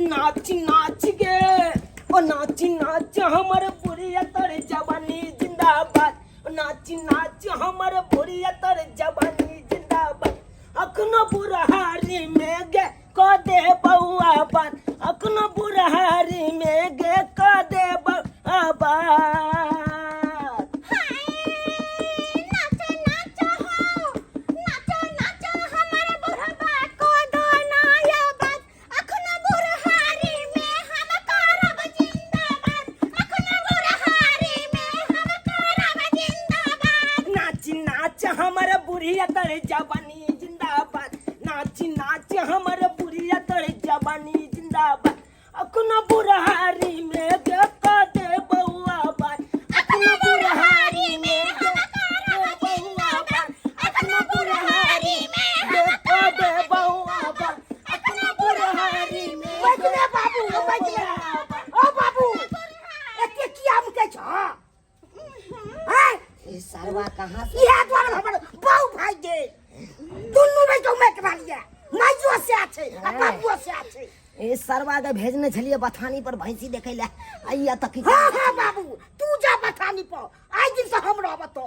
नाच नाच गे ओ नाच नाच हमर बुढ़िया तर जवानी जिंदाबाद ओ नाच नाच हमर बुढ़िया तर जवानी जिंदाबाद अखनो बुढ़हारी में गे क दे बउआ बात अखनो बुढ़हारी में गे क दे बउआ बात। नाचो नाचो हो, नाचो नाचो हमर बुढ़बा को दोना या बात, अखनो बुढ़हारी में हम करब जिंदाबाद, अखनो बुढ़हारी में हम करब जिंदाबाद। नाच नाच हमर बुढ़िया तर जवानी जिंदाबाद, नाच नाच हमर बुढ़िया तर जवानी जिंदाबाद, अखनो बुढ़हारी में गे क दे बउआ बात, अखनो बुढ़हारी में गे क दे बउआ बात, अखनो बुढ़हारी में गे क दे बउआ बात, अखनो बुढ़हारी में। बैठले बाबू, बैठले। ओ बाबू, एते किया मुकै छ? हैं? ई सरवा कहाँ से इहे दुआरे हमर बाऊ भाई गेल। दुनू बेटा उमेक रहलियै। माइयो से छै आ बाबुओ से छै। ए सरवा के भेजने छलिए बथानी पर भैंसी देखे ले, आइया तक। हाँ हाँ बाबू, तू जा बथानी पर, आइ दिन से हम रहब तो।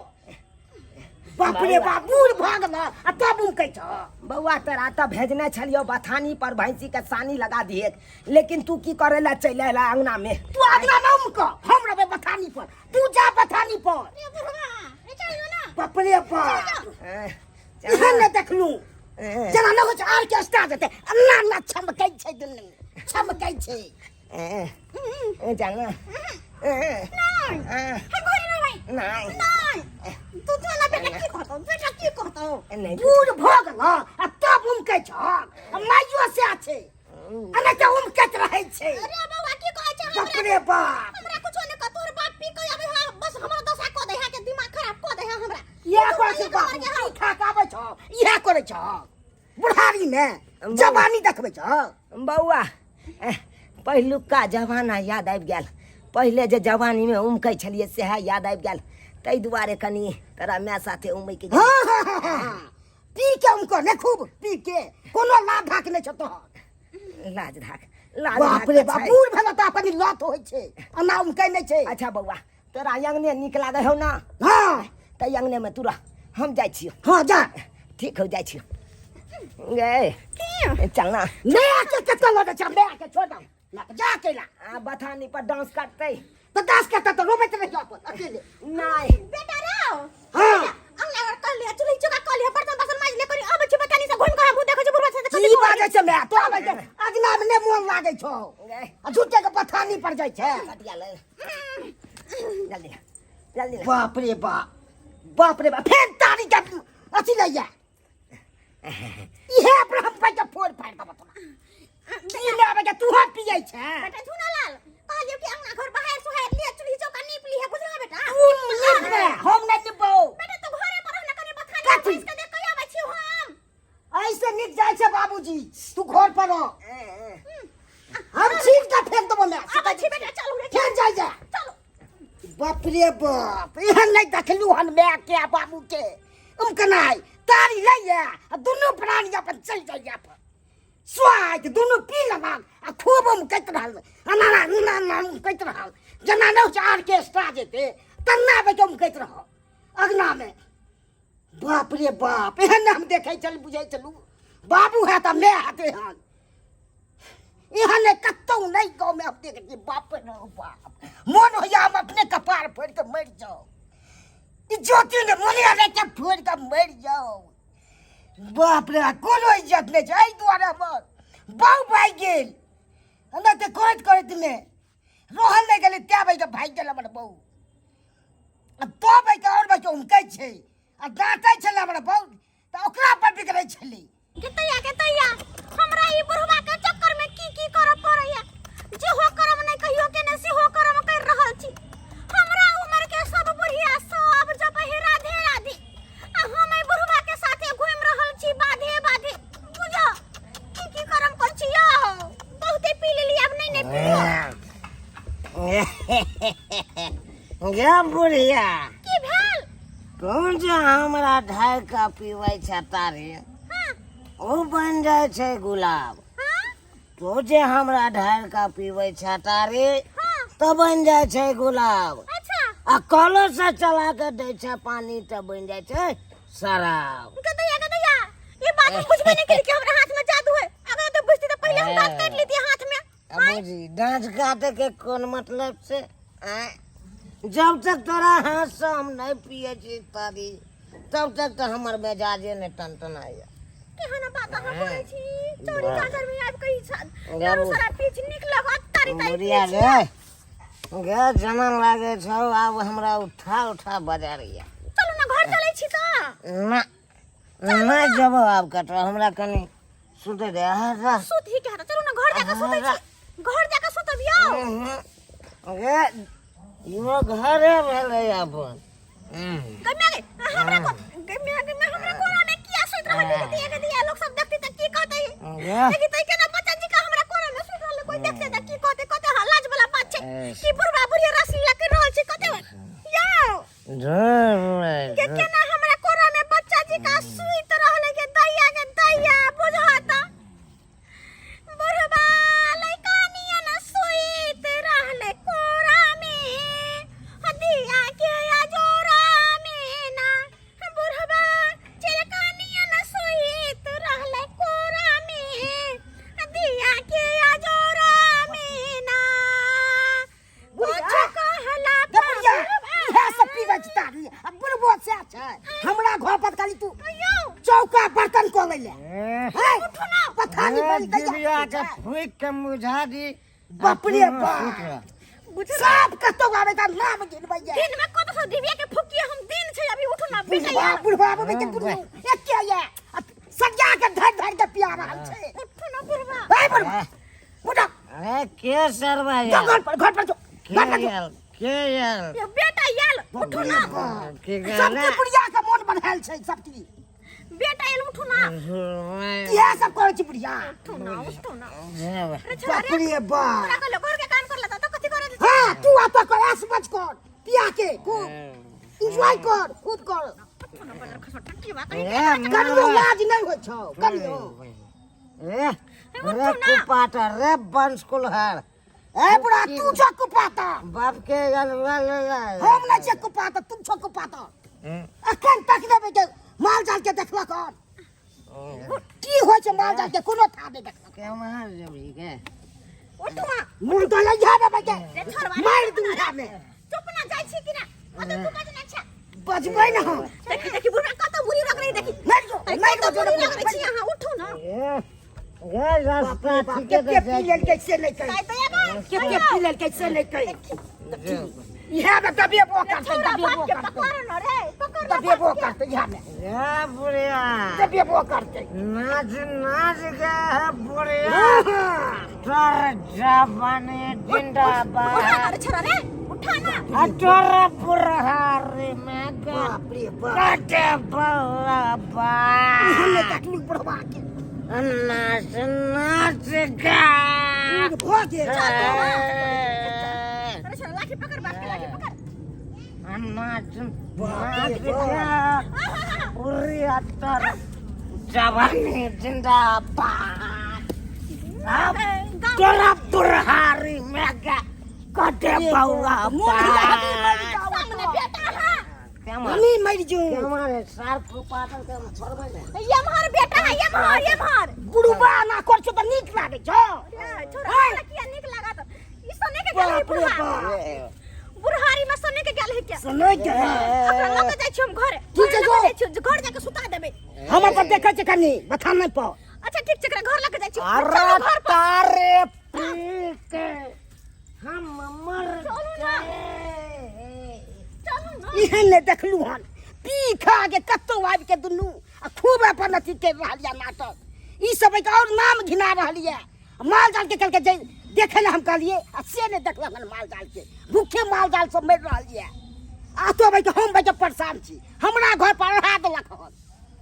बाप रे बाप, बूढ़ भऽ गेल आ तब उमकै छ। बौआ तोरा तऽ भेजने छलियो बथानी पर भैंसी के सानी लगा दिए, लेकिन तू की करे ला चलि अयला अंगना में? तू अंगना में उमक, हम रहबै बथानी पर, तू जा बथानी पर। रे बुढ़वा, रे चलियो ना। बाप रे बाप, एहन नहि देखलू जेना नहि होइ छै आर्केस्ट्रा जेतै, अन्ना अन्ना छमकै छै, दुनू छमकै छै। जाना नहीं, हम घरे रहबै। नहीं। नहीं, तू तो ना बेटा की कहतौ, बेटा की कहतौ? नहीं। बूढ़ भऽ गेल आ तब उमकै छ, आ माइयो से छै, आ नहि तऽ उमकैत रहै छै। अरे बौआ, की कहै छै बाप हमरा? रे बाप, हमरा कुछो नहि कह, तोहर बाप पी के आबै है, बस हमर दशा कऽ दै है के दिमाग खराब कऽ दै है हमरा। इएह करै छै बाबू, की खा के आबै छ, इएह करै छ, बुढ़ारी मे जवानी देखबै छ। बौआ, पहिलुका जमाना याद आबि गेल, पहिले जे जवानीमे उमकै छलियै सएह याद आबि गेल, ताहि दुआरे कनि तोरा माय साथे उमकि गेल। हाँ, हाँ, हाँ, हाँ, हाँ। पी के उमको ने, खूब पी के, कोनो लाभ धाक नहि छौ तोहर। लाज धाक, लाज बाप धाक रे तऽ बाप, छै। बूढ़ भेल तऽ कनि लत होइ छै, एना उमकै नहि छै। अच्छा बौआ, तोरा अंगने नीक लागै हौ ना? हाँ। तऽ अंगने मे तू रह, हम जाइ छियौ। हाँ जा। ठीक हौ, जाइ छियौ। गे चल ना। नहि आके कतऽ लऽ जाइ छै, नहि आके छोड़ दम जा अकेला। आ बथानी पर डांस करतै तऽ डांस करतै तऽ रोबैत रहियो अपन अकेले। नहीं। बेटा रो। हाँ। अंगना घर कर लिया, चूल्ही चौका कर लिया, बर्तन बासन माज ले, करी आबै छी बथानी से घुमि कऽ हमहूँ देखै छी बुढ़वा से की बाजै छै माय, तो आबै छै अगना मे नहि मोन लागै छौ आ झूठे के बथानी पर जाइ छै। कटिया ले, जल्दी जल्दी। बाप रे बाप, बाप रे बाप, फेर तारी के अथी लैया, इहे पर हम पैसा फोड़ फाड़ देबो तोरा। की लेबै के तू पियै छै? बेटा झूनालाल, कहलियौ कि अंगना घर बाहर सुहार लिया, चूल्ही चौका नीप लिया, बुझलौ बेटा? तू नीपबे, हम नहि नीपबौ। बेटा तू घरे पर रह ना, कनि बथानी कथी? बैस के देख के आबै छी हम। ऐसे नीक जाइ छै बाबूजी, तू घर पर रह, हम छीन के फेंक देबो मैं। आबै छी बेटा, चलू रे। फेर जाइ जा। चलू। बाप रे बाप, एहन नहि देखलू हन माय के आ बाबू के उमकनाइ। तारी लैया आ दुनू प्राणी अपन चलि जाइया अपन स्वाद, दुनू पी लेलक आ खूब उमकैत रहल, एना एना एना उमकैत रहल, जेना नहि होइ छै आर्केस्ट्रा जेतै तेना बैठ उमकैत रहल अगनामे। बाप रे बाप, एहन हम देखै छल बुझै छलू बाबू है तऽ माय हेतै हन, एहन नहि कतहु नहि गाँवमे हम देखै छी। बाप रे बाप, मोन होइया हम अपने कपार फोड़ि कऽ मरि जाउ, ई ज्योति ने मोने रहै छै फोड़ि कऽ मरि जाउ। बाप रे, कोनो इज्जत नहि छै, एहि दुआरे हमर बाउ भागि गेल, हमरा तऽ करैत करैतमे रहल नहि गेलै, तैं भागि भागि गेल हमर बहू। आ तब एहिके आओर बच्चा उमकै छै आ डाँटै छलै हमरा बहू तऽ ओकरा पर बिगड़ै छलै। केतैया केतैया, हमरा ई बुढ़वा के चक्कर में की की करऽ पड़ैया, जेहो करम नहि कहियो केने सेहो करम कर रहल छी। हमरा उम्र के सब बुढ़िया सब जपै है राधे राधे, आ हम एहि बुढ़वा के साथे घूमि रहल छी बाधे बाधे। बुझो की की करम कर छी यौ, बहुते पी लेली, आब नहि नहि पीबो। गे बुढ़िया, की भेल? कोन जे हमरा ढाइ का पीबै छै तारी? हाँ। ओ बनि जाइ छै गुलाब। हाँ। तो जे हमरा ढारि कऽ पीबै छै तारी हाँ। तऽ बनि जाइ छै गुलाब। अच्छा। आ कलो से चला के दै छै पानी तऽ बनि जाइ छै शराब। गदैया गदैया, ये बात हम बुझबे नहीं करी कि हमरा हाथ में जादू है। अगर तो बुझती तो पहले हम दांत काट लेती हाथ में। अब बुझी दांत काटे के कोन मतलब से? आँय? जब तक तोरा हाथ से हम नहीं पिए छी तारी तब तक तो हमर मिजाजे नहीं टनटनाइया। केहन बात अहाँ बोलै छी? चोरी चाचर में आबि कऽ ई गबू। दारू शराब पी छी, नीक लागत तारी तारी बुढ़िया पी छी। गे गे जना लागे छौ आब हमरा उठा उठा बजारैया। चलू ना घर चलै छी तऽ। ना ना जब आब कटो हमरा कनी सुते दे। आ सुत ही के हटा, चलू ना घर जाके सुतै छी, घर जाके सुतब यौ। गे इहो घरे भेलै अपन। गम्या गे हमरा को गम्या गम्या हमरा कोरा में किया सुत रहल है? दिया दिया लोग सब देखते त की कहते? गे देखी त केना बच्चा जी का हमरा कोरा में सुत रहल, कोई देखते त की कहते? कहते हां लाज वाला बात छै कि बुढ़वा बुढ़िया रसलीला कर रहल छै। कहते यौ के केना हमरा कोरा में बच्चा जी का सुत रहल के दैया के दैया बुझत बुढ़वा लइका नियन सुइत रहले कोरा में, हदिया के अजोरा में ना। बुढ़वा चिलका नियन सुइत रहले कोरा में, हदिया के अजोरा में ना। बुढ़िया, कुछ कहला गे बुढ़िया, इएह सब पीबै छी तारी आ बुढ़बो सएह छै। हमरा घर पर खाली तू चौका बर्तन कऽ लै ले। हे, उठू ना। पथारी बनि दैया। दिव्या के फूक के मुझा दी। बाप रे बाप, सब कतौ आबै त नाम गिनबैया। दिन में कत से दिव्या के फुकिए हम दिन छै अभी। उठू ना बेटा। बुढ़बा बुढ़बा बुढ़बा के दुनू एके ये सरिया के धरि धरि के पिया रहल छै। उठू ना बुढ़बा। हे बुढ़बा उठा। अरे के सरवा जो घर पर, घर पर जो, के घर पर जो। आयल के आयल? यो बेटा आयल, उठू ना। के सबके बुढ़िया के मोन बढ़ायल छै सबकी। बेटा आयल, उठू ना। इएह सब करै छी बुढ़िया। उठू ना उठू ना। अरे छोरा बाप रे, रे बाप, तोरा कहलो घर के काम कर लेता तो कथी करे? हाँ तू आता कर, ऐश मत कर, पिया के खूब एंजॉय कर, खूब कर। उठू ना बदर खसो टट्टी बा कहीं। कनियो लाज नहीं होइ छौ कनियो? ए रे कुपाटा रे बंश कुलहर। ए बुढ़ा, तू छो कुपाता। बाप के गलवा ले। हम नहीं छे कुपाता, तू छो कुपाता। अखन तक देबै के माल जाल के देखलक हन की होइ छै? माल जाल के कोनो था नहि देखलक। के मार जबरी के उठू ना। मुंह तो लइहा देबै के रे छोरवा रे, मारि दू में। चुप ना, जाइ छी कि ना? अरे तू बजना छै। बजबै ना हम। देखी देखी बुढ़वा कत बुरी लग रही, देखी। मारि जो, अरे मारि कत जो। बुरी लग रही छी अहाँ, उठू ना। ए रास्ता ठीक के के पी लेलकै से नहि कहि। ताई दया गा। के के पी लेलकै से नहि कहि। इएह मे दबेबो करतै। छोरा दबेबो बाप के करतै। पकड़ न रे, पकड़ न। दबेबो करतै इएह मे। ए बुढ़िया, दबेबो करतै। नाच नाच गे है बुढ़िया। हाँ। तोर जवानी जिंदाबाद। उठा ना रे छोरा रे, उठा ना। आ तोर बुढ़ारी में गे बाप रे बाप, कटे बउआ बा। हम नहि देखलू बुढ़वा के। नाच नाच गे। बूढ़ भऽ गेल। अरे छोरा, लाठी पकड़, बाप के लाठी पकड़। नाच नाच गे बुढ़िया, तोर जवानी जिंदाबाद। अब तोरा बुढ़ारी में गे कटे बउआ बा। सामने बेटा है। हमही मरि जो। हमारे सार फुपाटल के हम छोड़बै ने। ये हमार बेटा है, ये हमार, ये हमार। बुढ़बा ना कर छौ तऽ नीक लागै छौ? रे छोरा, हमरा किया नीक लागत? ई सने के गेल है बाप रे बुढ़ा बाप, बुढ़ारी में सने के गेल है क्या? सुनै के ओकरा लऽ के जाइ छी हम घरे। ठीक छै, घरे लऽ के जो। जाइ छी, घर जाके सुता देबै। हम अपन देखै छियै कनी बथान नहि पाओ। अच्छा ठीक छै, एकरा घर लऽ के जाइ छी। अरे चलू घर पर। तारे पी के हम मर चलू ना। गए। चलू ना। एहन नहि देखलू हन, पी खा के कतौ आबि के दुनू आ खूब अपन अथी करि रहल यऽ नाटक। ई सब एक और नाम घिना रहल यऽ। माल जाल के कल के देखे लए हम कहलिए आ से नहि देखलक हन। माल जाल के भूखे माल जाल सब मरि रहल यऽ। आ तो भाई हम भाई परेशान छी। हमरा घर पर अढ़ा देलक हन,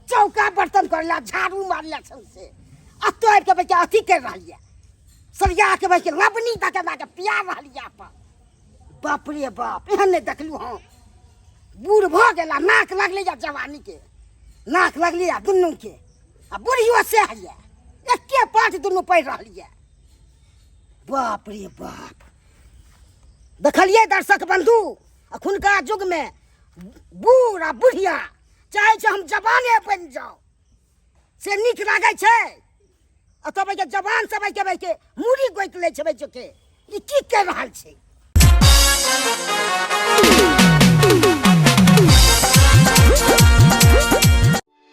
चौका बर्तन करला, झाड़ू मारला सौंसे। आ तो आबि के भाई अथी करि रहल यऽ, सरिया के भाई लबनी दऽ के के पिया रहल यऽ अपन। बाप रे बाप, एहन नहि देखलू हम। बूढ़ भऽ गेला, नाक लगलै या जवानी के नाक लगलै या दुनू के। आ बुढ़ियो सएह यऽ एके पाठ दुनू पढ़ि रहल यऽ बाप रे बाप देखलियै दर्शक बंधु अखुनका युगमे बूढ़ आ बुढ़िया चाहै छै हम जवाने बनि जाउ से नीक लागै छै आ तब एहिके जवान सब एहिके एहिके मूड़ी गोति लै छै के ई की करि रहल छै।